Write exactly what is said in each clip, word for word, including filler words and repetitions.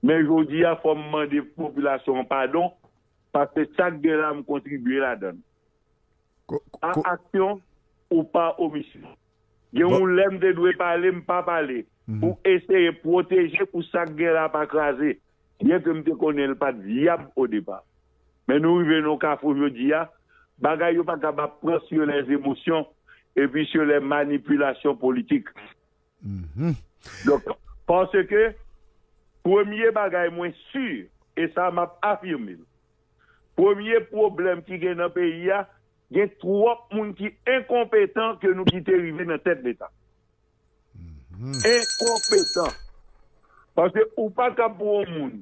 Men jodi a, fò m mande popilasyon an padon, paske sa k gen la, m kontribye ladan l. Pa aksyon ou pa omisyon. Gen yon lè m te dwe pale, m pa pale, pou eseye pwoteje, pou sa k gen la pa kraze. Byen ke m te konnen l pa t vyab o depa. Men nou rive nan yon kafou jodi a, bagay yo pa kapab pran sur les émotions epi sur les manipulations politiques. Donk, paske premye bagay mwen si, e sa m ap afime l, premye pwoblèm ki gen nan peyi a, gen twòp moun ki enkonpetan ke nou kite rive nan tèt Leta. Enkonpetan. Paske ou pa ka pran yon moun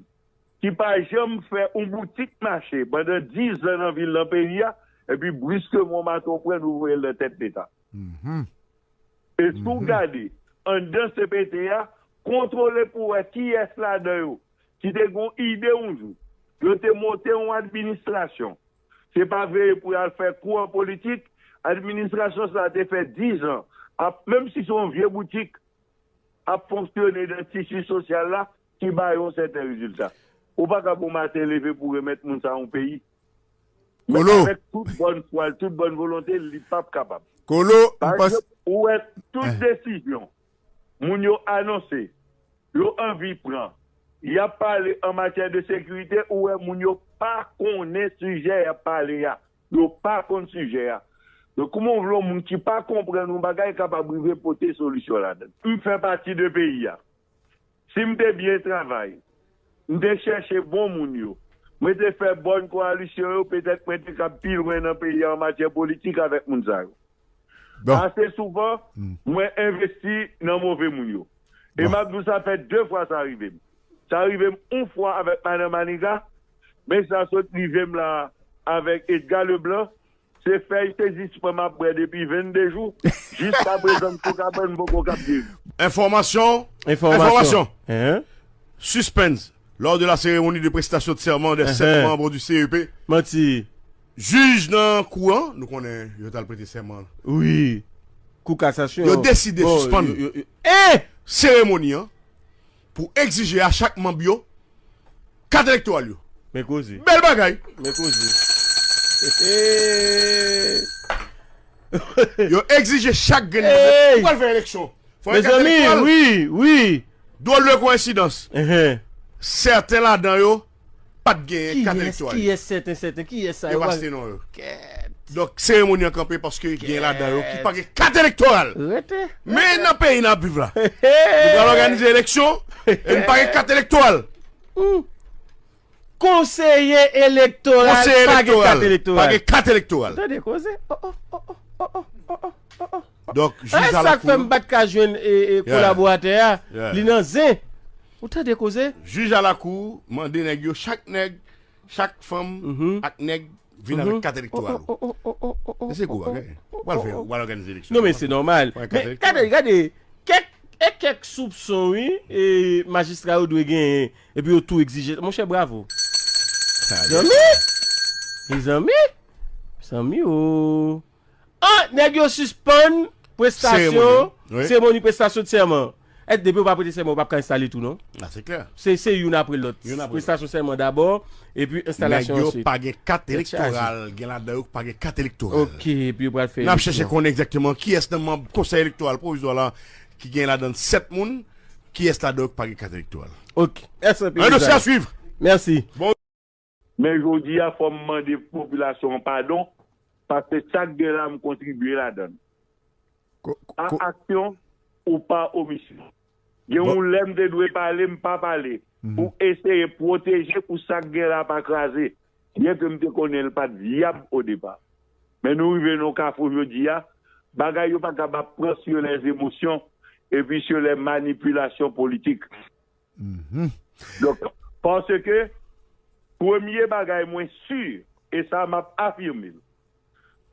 ki pa janm fè yon boutik mache pandan diz an nan vil, nan peyi a, epi briskman yon baton pran nou voye l nan tèt Leta. E si w gade, anndan C P T a, kontwole pou wè kiyès ladan yo ki te gen yon ide yon jou. Yo te monte yon administrasyon. Se pa veye pou y al fè kou an politik. Administrasyon sa a te fè diz an, ap, menm si se yon vye boutik, ap fonksyone nan tisi sosyal la, ki ba yo yon sèten rezilta. Ou pa ka bon maten leve pou remèt moun sa yon peyi. Men avèk tout bòn fwa l, tout bòn volonte l, li p ap kapab. Kolo, m panse. Pa egzanp, ou wè tout desizyon moun yo anonse, yo anvi pran, y ap pale an matyè de sekirite, ou wè moun yo pa konnen sijè y ap pale a. Yo pa konn sijè a. Donk, kouman w vle yon moun ki pa konprann yon bagay kapab rive pote solisyon ladan l? M fè pati de peyi a. Si m te byen travay, m te chèche bon moun yo, mwen te fè bòn koalisyon yo, petèt mwen te kab pi lwen nan peyi a an matyè politik avèk moun sa yo. Ase souvan, mwen envesti nan move moun yo. E m ap di w, sa fè de fwa sa rive m. Sa rive m yon fwa avèk Madan Maniga, men sa sot rive m la avèk Edgar Leblanc. Se fèy sezisman m ap bwè depi vennde jou. Jiskaprezan, m sou kabann, m poko kab geri. Enfòmasyon. Enfòmasyon. Enfòmasyon. Suspense. Lors de la cérémonie de prestation de serment des sept membres du C E P, manti. Jij nan kou an, nou konnen yo t al prete sèman. Wi. Kou kasasyon. Yo deside sispann seremoni an pou egzije a chak manm yo kat elektoral yo. Men koze. Bèl bagay. Men koze. Yo egzije chak grenn nan. Ou pral fè eleksyon. Fò gen kat elektoral. Mezanmi, wi, wi. Dwòl de koyensidans. Sèten ladan yo pa t genyen kat elektoral. Kiyès, sèten, sèten, kiyès sa yo? Yo pa site non yo. Donk, seremoni an kanpe paske gen ladan yo ki pa gen kat elektoral. Rete. Men nan peyi n ap viv la, nou pral òganize eleksyon e n pa gen kat elektoral. Konseye elektoral pa gen kat elektoral. Pa gen kat elektoral. Tande koze. Oh, oh, oh, oh, oh, oh, oh, oh, oh. Donk, jij a la kou. Sa k fè m pa t ka jwenn, e, e, kolaboratè a, li nan zen. Ou tande koze? Jij a la kou mande nèg yo, chak nèg, chak fanm ak nèg vin avèk kat elektoral ou. Se gwo bagay. Ou pral fè, ou pral òganize eleksyon. Non, men se nòmal. Men gade, gade, kèk, e kèk soupson, wi, e majistra yo dwe genyen, epi yo tou egzije. Monchè, bravo. Zanmi! Mezanmi! Zanmi o! Ah, nèg yo sispann prestasyon, seremoni prestasyon de sèman. Èske depi yo pa prete sèman, yo p ap ka enstale tou, non? La, se klè. Se, se youn apre lòt. Prestasyon sèman dabò, epi enstalasyon answit. Nèg yo pa gen kat elektoral, gen ladan yo ki pa gen kat elektoral. Ok, epi yo pral fè eleksyon. N ap chèche konnen egzakteman kiyès nan manm konsèy elektoral pwovizwa la ki gen ladan l sèt moun, kiyès ladan yo ki pa gen kat elektoral. Ok. Mèsi anpil. Un dossier à suivre. Mèsi. Bon. Men jodi a, fò m mande popilasyon an padon, paske sa k gen la, m kontribye ladan l. Pa aksyon ou pa omisyon. Gen yon lè m te dwe pale, m pa pale, pou eseye pwoteje, pou sa k gen la pa kraze, byen ke m te konnen l pa t vyab o depa. Men nou rive nan yon kafou jodi a, bagay yo pa kapab pran sur les émotions epi sur les manipulations politiques. Donk, paske premye bagay mwen si, e sa m ap afime l,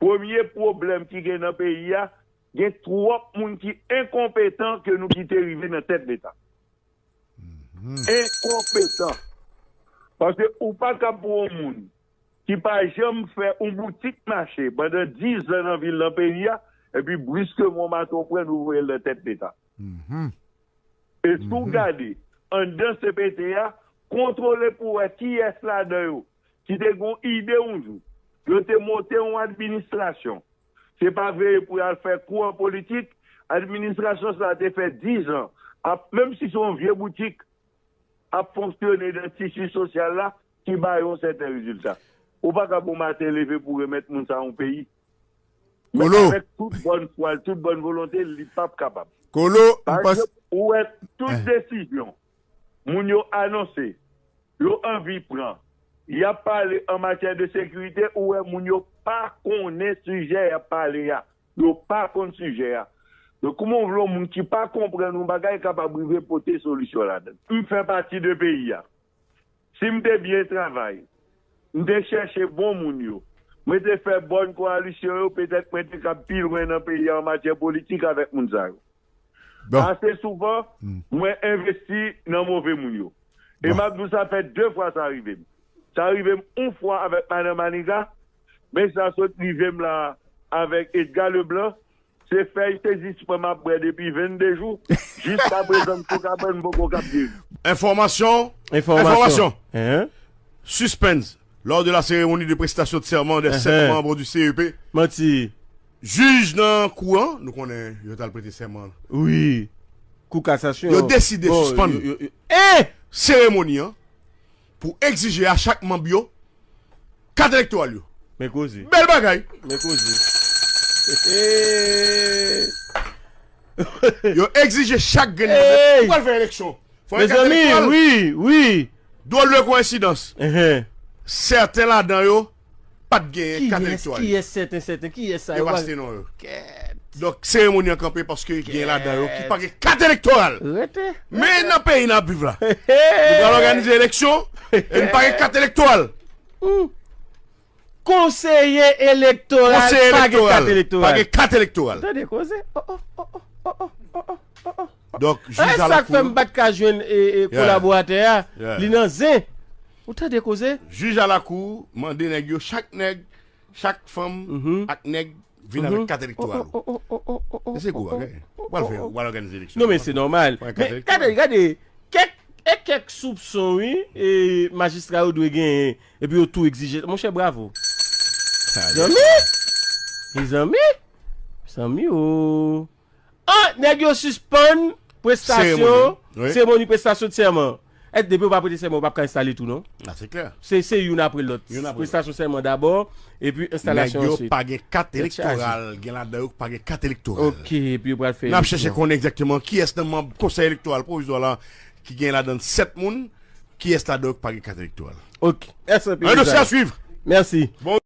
premye pwoblèm ki gen nan peyi a, gen twòp moun ki enkonpetan ke nou kite rive nan tèt Leta. Enkonpetan. Paske ou pa ka pran yon moun ki pa janm fè yon boutik mache pandan diz an nan vil, nan peyi a, epi briskman yon baton pran nou voye l nan tèt Leta. E si w gade, anndan C P T a, kontwole pou wè kiyès ladan yo ki te gen yon ide yon jou. Yo te monte yon administrasyon. Se pa veye pou y al fè kou an politik. Administrasyon sa a te fè diz an, ap, menm si se yon vye boutik, ap fonksyone nan tisi sosyal la ki ba yo yon sèten rezilta. Ou pa ka bon maten leve pou remèt moun sa yon peyi. Men avèk tout bòn fwa l, tout bòn volonte l, li p ap kapab. Kolo, m panse. Pa egzanp, ou wè tout desizyon moun yo anonse, yo anvi pran, y ap pale an matyè de sekirite, ou wè moun yo pa konnen sijè y ap pale a. Yo pa konn sijè a. Donk, kouman w vle yon moun ki pa konprann yon bagay kapab rive pote solisyon ladan l? M fè pati de peyi a. Si m te byen travay, m te chèche bon moun yo, mwen te fè bòn kowalisyon yo, petèt mwen te kab pi lwen nan peyi a an matyè politik avèk moun sa yo. Ase souvan, mwen envesti nan move moun yo. E m ap di w sa fè de fwa sa rive m. Sa rive m yon fwa avèk Madan Maniga, men sa sot rive m la avèk Edgar Leblanc. Se fèy sezisman m ap bwè depi vennde jou. Jiskaprezan, m sou kabann, m poko kab geri. Enfòmasyon. Enfòmasyon. Enfòmasyon. Hein? Suspense lors de la cérémonie de prestation de serment des sept membres du C E P. Manti. Jij nan kou an, nou konnen yo t al prete sèman. Wi. Kou kasasyon. Yo deside sispann seremoni an pou egzije a chak manm yo kat elektoral yo. Men koze. Bèl bagay. Men koze. Yo egzije chak grenn manm yo. Ou pral fè eleksyon. Fò gen kat elektoral. Mezanmi, wi, wi. Dwòl de koyensidans. Sèten ladan yo pa t genyen kat elektoral. Kiyès, kiyès sèten, sèten? Kiyès sa yo? Yo pa site non yo. Kèt. Donk, seremoni an kanpe paske gen ladan yo ki pa gen kat elektoral. Rete. Men nan peyi n ap viv la, nou pral òganize eleksyon e n pa gen kat elektoral. Konseye elektoral, pa gen kat elektoral. Pa gen kat elektoral. Tande koze. Oh, oh, oh, oh, oh, oh, oh, oh, oh. Donk, jij a lakou. E sa k fè m pa t ka jwenn, e, e, kolaboratè a. Li nan zen. Ou tande koze? Jij a lakou mande nèg yo, chak nèg, chak fanm ak nèg vin avèk kat elektoral ou. Se gwo bagay. Ou pral fè, ou pral òganize eleksyon. Non, men se nòmal. Men gade, gade, kèk, e kèk soupson, wi, e majistra yo dwe genyen, epi yo tou egzije. Monchè, bravo. Zanmi! Mezanmi! Zanmi, o. An, nèg yo sispann prestasyon, seremoni prestasyon de sèman. Èske depi yo pa prete sèman, yo p ap ka enstale tou, non? Ah, c'est clair. Se, se youn apre lòt. Youn apre lòt. Prestasyon sèman dabò, epi enstalasyon answit. Nèg yo pa gen kat elektoral, gen ladan yo ki pa gen kat elektoral. Ok, epi yo pral fè eleksyon. N ap chèche konnen egzakteman kiyès nan manm konsèy elektoral pwovizwa la ki gen ladan l sèt moun, kiyès ladan yo ki pa gen kat elektoral. Ok. Mèsi anpil. Un dossier à suivre. Mèsi. Bon.